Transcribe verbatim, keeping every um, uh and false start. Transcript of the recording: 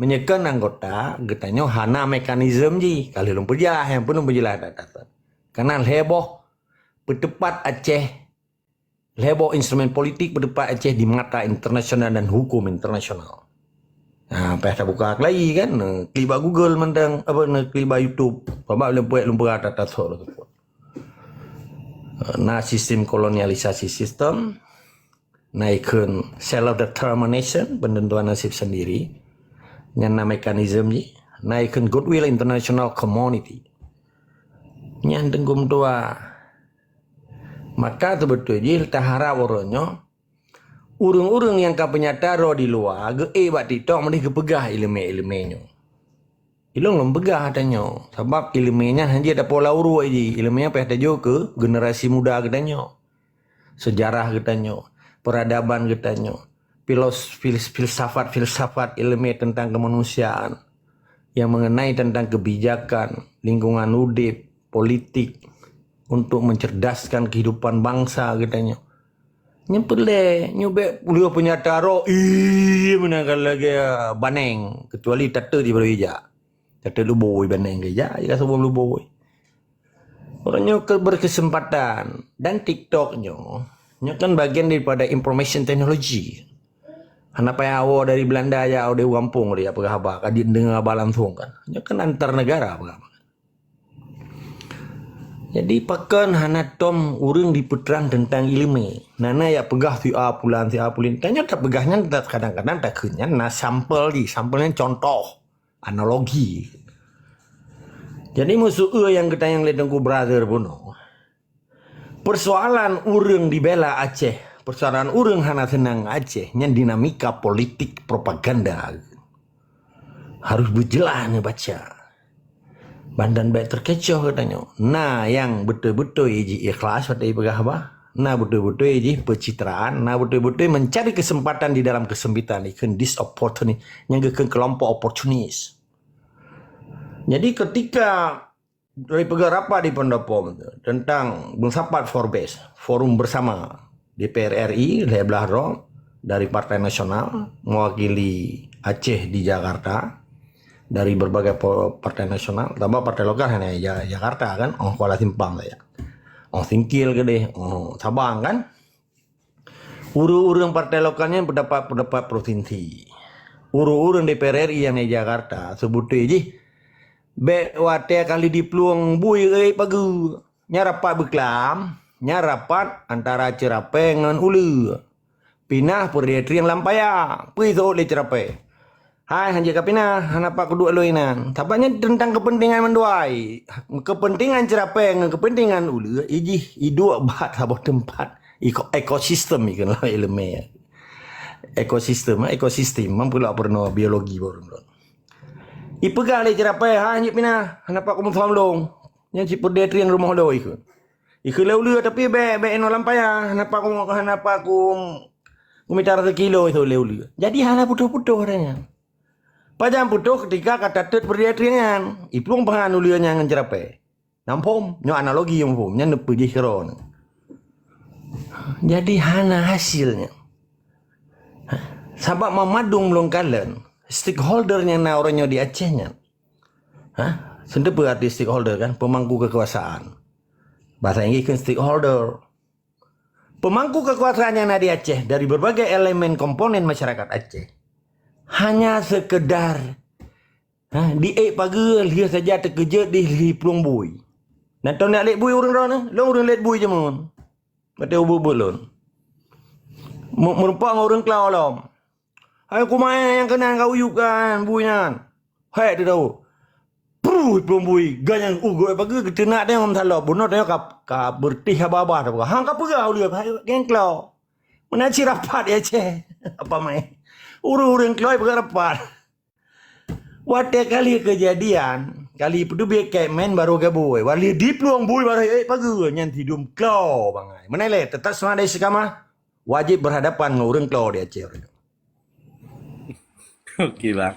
Meunyoe kon anggota, geutanyoe hana mekanisme jih. Ka lheueh lôn peujah, nyang peunoh peujeulah that-that. Karena lhée boh peuteupat Aceh, lhée boh instrumen politik peuteupat Aceh di mata internasional dan hukum internasional. Ha, payah tabuka keulayi kan, klik bak Google mantong, apa, klik bak YouTube. Sabab lôn peugah, lôn peugah that-that. Na sistem kolonialisasi sistem, na ikheun self determination, penentuan nasib sendiri. Nyan na mekanisme jih, na ikheun goodwill international community. Nyan teungku meutuah. Maka seubeutôi jih taharab uroe nyoe, ureuëng-ureuëng nyang ka peunyata droe di luwa geuék bak TikTok meudeh geupeugah iéleumé-iéleumé nyoe. Ilong lom peugah tanyoe, sabab iéleumé nyan hana jeuet tapola uruek jih, iéleumé nyan payah tajok keu generasi muda geutanyoe. Sejarah geutanyoe, peradaban geutanyoe, filos-, fils-, filsafat-filsafat iéleumé tentang kemanusiaan yang mengenai tentang kebijakan, lingkungan udeb, politik, untuk mencerdaskan kehidupan bangsa geutanyoe. Nyan peureulée, nyoe bék ulée peunyata droe, ih, meunan ka lagée baneng, kecuali tateut di baroe ijak. Tateut luboi baneng ke ijak, jika saboh luboi. Orang nyoe ke berkesempatan dan TikTok nyoe, nyoe kan bagian daripada information technology. Hana payah awoe dari Belanda ya, awoe dari gampông dia peugah haba, ka didengar haba langsung kan. Nyoe kan antar negara peugah haba. Jadi pakon hana tom ureuëng dipeutrang tentang iéleumé. Nana yak peugah si A pulan, si A pulan. Tanyoe tapeugah nyan, kadang-kadang takheun nyan na sampel jih, sampel nyan contoh, analogi. Jadi meusu nyang geutanyong lé Teungku Brother bunoe. Persoalan ureuëng dibela Aceh, persoalan ureuëng hana seunang Aceh, nyan dinamika politik propaganda. Harus beujeulaih neubaca. Bandan bék teukecoh geutanyoe. Na nyang beutôi-beutôi jih ikhlas watée jipeugah haba. Na beutôi-beutôi jih pencitraan, na beutôi-beutôi mencari kesempatan di dalam kesempitan, ikheun disoportunis, nyang geukheun kelompok oportunis. Jadi ketika dari peugah rapat di Pendopo tentang meusapat Forbes, forum bersama DPR RI lhée blaih droe dari Partai Nasional mewakili Aceh di Jakarta, dari berbagai po-, partai nasional, tambah partai lokal hana Ja-, Jakarta kan, oh Kuala Simpang saja. Oh Singkil keudeh, oh Sabang kan. Ureuëng-ureuëng partai lokal nyan pendapat-pendapat provinsi. Ureuëng-ureuëng DPR RI nyang di Jakarta, seubeutôi jih, bék watée kali diplueng bui ék pageue. Nyan rapat beuklam, nyan rapat antara Ceurapée ngon Uleue. Pinah peureutri nyang lam paya, peue iseuôt lé Ceurapée. Hai, hanjeuet kapinah, hana pat kuduek lôn inan. Sabab nyan teuntang keupeuntengan mandua. Keupeuntengan Ceurapée ngon keupeuntengan Uleue, ijih iduek bak saboh teumpat. Eko-, ekosistem ikheun lam iéleumé. Ekosistem, ha, ekosistem. Mam pula peurunoe biologi baru. Ipeugah lé Ceurapée, hai, hanjeuet pinah, hana pat kumeusom lôn. Nyan cit peureutri nyang rumoh lôn ikheun. Ikheun lé Uleue, tapi bék, bék inoe lam paya, hana pat ku, hana pat ku, kumita raseuki lôn, iseuôt lé Uleue. Jadi hana putôh-putôh ata nyan. Pajan putôh ketika ka tateut peureutri nyan, iplueng pahan Uleue nyan ngon Ceurapée. Nampom, nyoe analogi muphom, nyan neupeujih keudroe. Jadi hana hasilnya. Sabab mamadung lôn kalon, stakeholder nyang na uroe nyoe di Aceh nyan. Ha? Seudeue peue arti stakeholder kan? Pemangku kekuasaan. Bahasa Inggris kan stakeholder. Pemangku kekuasaan nyang na di Aceh dari berbagai elemen komponen masyarakat Aceh hanya sekedar, ha, diék pageue lheueh saja teukeujot di lheueh plueng bui. Dan teuneuk lét bui ureuëng droeneuh, lôn ureuëng lét bui jameun. Watée ubeut-ubeut lôn. Meu-, meurumpok ngon ureuëng klau lom. Hai kumae nyang keunan ka uyueb kan bui nyan. Hék teudawa. Pruh plueng bui, ganyang ugoe pageue geuteunak teuh ngon meusalop. Bunoe teuh ka, ka beureutéh haba-haba teuh. Hang ka peugah ulée, hai geng klo. Meunan cit rapat ya ceh. Apa mai? Ureuëng-ureuëng klo peugah rapat. Watée kali keujadian, kali peuteubiet kek men barô gabui. Wali di plueng bui barô ék pageue nyan sidum klo bangai. Meunan lé, teutap seunang dari seukama, wajéb berhadapan ngon ureuëng klo di Aceh. Oke, Bang.